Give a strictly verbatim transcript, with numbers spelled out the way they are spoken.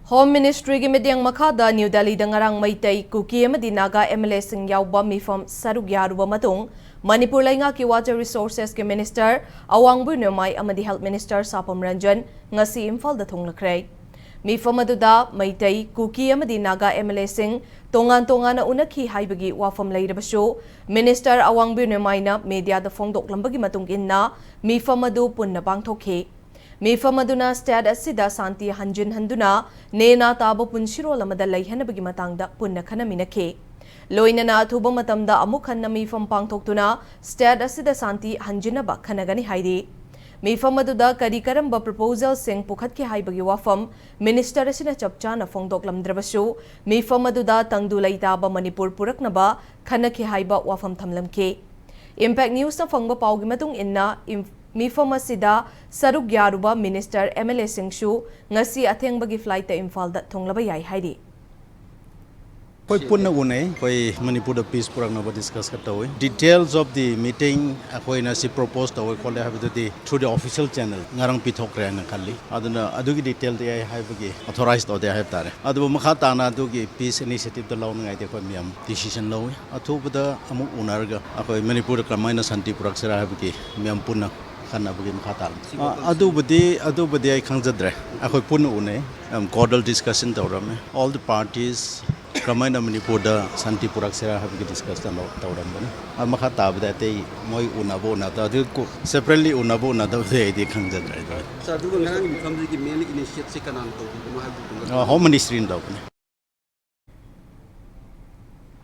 Home Ministry ꯒꯤ ꯃꯤꯠꯌꯦꯡ ꯃꯈꯥꯗ ꯅ꯭ꯌꯨ ꯗꯦꯜꯂꯤꯗ ꯉꯔꯥꯡ ꯃꯩꯇꯩ, ꯀꯨꯀꯤ ꯑꯃꯗꯤ ꯅꯥꯒꯥ M L A ꯁꯤꯡ ꯌꯥꯎꯕ ꯃꯤꯐꯝ ꯁꯔꯨꯛ ꯌꯥꯔꯨꯕ ꯃꯇꯨꯡ, ꯃꯅꯤꯄꯨꯔ ꯂꯩꯉꯥꯛꯀꯤ Water Resources ꯀꯤ Minister ꯑꯋꯥꯡꯕꯨ ꯅꯣꯡꯃꯥꯏ ꯑꯃꯗꯤ Health Minister ꯁꯥꯄꯝ ꯔꯟꯖꯟ ꯉꯁꯤ ꯏꯝꯐꯥꯜꯗ ꯊꯨꯡꯂꯈ꯭ꯔꯦ꯫ ꯃꯤꯐꯝ ꯑꯗꯨꯗ ꯃꯩꯇꯩ, ꯀꯨꯀꯤ ꯑꯃꯗꯤ ꯅꯥꯒꯥ M L A ꯁꯤꯡ ꯇꯣꯉꯥꯟ ꯇꯣꯉꯥꯟꯅ ꯎꯅꯈꯤ ꯍꯥꯏꯕꯒꯤ ꯋꯥꯐꯝ ꯂꯩꯔꯕꯁꯨ, Minister ꯑꯋꯥꯡꯕꯨ ꯅꯣꯡꯃꯥꯏꯅ media ꯗ ꯐꯣꯡꯗꯣꯛꯂꯝꯕꯒꯤ ꯃꯇꯨꯡ ꯏꯟꯅ, ꯃꯤꯐꯝ ꯑꯗꯨ ꯄꯨꯟꯅ ꯄꯥꯡꯊꯣꯛꯈꯤ꯫ ꯃꯤꯐꯝ ꯑꯗꯨꯅ state ꯑꯁꯤꯗ ꯁꯥꯟꯇꯤ ꯍꯟꯖꯤꯟꯍꯟꯗꯨꯅ ꯅꯦꯅꯥ ꯇꯥꯕ ꯄꯨꯟꯁꯤꯔꯣꯜ ꯑꯃꯗ ꯂꯩꯍꯟꯅꯕꯒꯤ ꯃꯇꯥꯡꯗ ꯄꯨꯟꯅ ꯈꯟꯅꯃꯤꯟꯅꯈꯤ꯫ ꯂꯣꯏꯅꯅ ꯑꯊꯨꯕ ꯃꯇꯝꯗ ꯑꯃꯨꯛ ꯍꯟꯅ ꯃꯤꯐꯝ ꯄꯥꯡꯊꯣꯛꯇꯨꯅ state ꯑꯁꯤꯗ ꯁꯥꯟꯇꯤ ꯍꯟꯖꯤꯟꯅꯕ ꯈꯟꯅꯒꯅꯤ ꯍꯥꯏꯔꯤ꯫ ꯃꯤꯐꯝ ꯑꯗꯨꯗ ꯀꯔꯤ ꯀꯔꯝꯕ proposal ꯁꯤꯡ ꯄꯨꯈꯠꯈꯤ ꯍꯥꯏꯕꯒꯤ ꯋꯥꯐꯝ Minister ꯑꯁꯤꯅ ꯆꯞ ꯆꯥꯅ ꯐꯣꯡꯗꯣꯛꯂꯝꯗ꯭ꯔꯕꯁꯨ, ꯃꯤꯐꯝ ꯑꯗꯨꯗ ꯇꯪꯗꯨ ꯂꯩꯇꯥꯕ ꯃꯅꯤꯄꯨꯔ ꯄꯨꯔꯛꯅꯕ ꯈꯟꯅꯈꯤ ꯍꯥꯏꯕ ꯋꯥꯐꯝ ꯊꯝꯂꯝꯈꯤ꯫ Impact News ꯅ ꯐꯪꯕ ꯄꯥꯎꯒꯤ ꯃꯇꯨꯡ ꯏꯟꯅ, ꯏꯝ-, ꯃꯤꯐꯝ ꯑꯁꯤꯗ ꯁꯔꯨꯛ ꯌꯥꯔꯨꯕ Minister, M L A ꯁꯤꯡꯁꯨ ꯉꯁꯤ ꯑꯊꯦꯡꯕꯒꯤ flight ꯇ ꯏꯝꯐꯥꯜꯗ ꯊꯨꯡꯂꯕ ꯌꯥꯏ ꯍꯥꯏꯔꯤ꯫ ꯑꯩꯈꯣꯏ ꯄꯨꯟꯅ ꯎꯅꯩ꯫ ꯑꯩꯈꯣꯏ ꯃꯅꯤꯄꯨꯔꯗ peace ꯄꯨꯔꯛꯅꯕ discuss ꯈꯔ ꯇꯧꯏ꯫ Details of the meeting ꯑꯩꯈꯣꯏꯅ ꯁꯤ propose ꯇꯧꯋꯦ ꯈꯣꯠꯂꯦ ꯍꯥꯏꯕꯗꯨꯗꯤ through the official channel ꯉꯔꯥꯡ ꯄꯤꯊꯣꯛꯈ꯭ꯔꯦ ꯍꯥꯏꯅ ꯈꯜꯂꯤ꯫ ꯑꯗꯨꯅ ꯑꯗꯨꯒꯤ detail ꯗꯤ ꯑꯩ ꯍꯥꯏꯕꯒꯤ authorize ꯇꯧꯗꯦ ꯍꯥꯏꯕ ꯇꯥꯔꯦ꯫ ꯑꯗꯨꯕꯨ ꯃꯈꯥ ꯇꯥꯅ ꯑꯗꯨꯒꯤ peace initiative ꯇ ꯂꯧꯅꯉꯥꯏꯗꯤ ꯑꯩꯈꯣꯏ ꯃꯌꯥꯝ decision ꯂꯧꯏ꯫ ꯑꯊꯨꯕꯗ ꯑꯃꯨꯛ ꯎꯅꯔꯒ ꯑꯩꯈꯣꯏ ꯃꯅꯤꯄꯨꯔꯗ ꯀꯔꯝꯍꯥꯏꯅ ꯁꯥꯟꯇꯤ ꯄꯨꯔꯛꯁꯤꯔꯥ ꯍꯥꯏꯕꯒꯤ ꯃꯌꯥꯝ ꯄꯨꯟꯅ ꯈꯟꯅꯕꯒꯤ ꯃꯈꯥ ꯇꯥꯅ꯫ ꯑ, ꯑꯗꯨꯕꯨꯗꯤ, ꯑꯗꯨꯕꯨꯗꯤ ꯑꯩ ꯈꯪꯖꯗ꯭ꯔꯦ꯫ ꯑꯩꯈꯣꯏ ꯄꯨꯟꯅ ꯎꯅꯩ꯫ ꯌꯥꯝ cordial discussion ꯇꯧꯔꯝꯃꯦ꯫ All the parties ꯀꯔꯝꯍꯥꯏꯅ ꯃꯅꯤꯄꯨꯔꯗ ꯁꯥꯟꯇꯤ ꯄꯨꯔꯛꯁꯤꯔꯥ ꯍꯥꯏꯕꯒꯤ discussion ꯇꯧ-, ꯇꯧꯔꯝꯕꯅꯤ꯫ ꯑ, ꯃꯈꯥ ꯇꯥꯕꯗ ꯑꯇꯩ ꯃꯣꯏ ꯎꯅꯕ ꯎꯅꯗ, ꯑꯗꯨ ꯀꯣ-, separately ꯎꯅꯕ ꯎꯅꯗꯕꯗꯤ ꯑꯩꯗꯤ ꯈꯪꯖꯗ꯭ꯔꯦ꯫ ꯑꯗꯣ, ꯁꯥꯔ, ꯑꯗꯨꯒ ꯉꯔꯥꯡꯒꯤ ꯃꯤꯐꯝꯗꯨꯒꯤ main initiate ꯁꯤ ꯀꯅꯥꯅ ꯇꯧꯈꯤꯕꯅꯣ ꯍꯥꯏꯕꯗꯨ ꯑ, Home Ministry ꯅ ꯇꯧꯕꯅꯤ꯫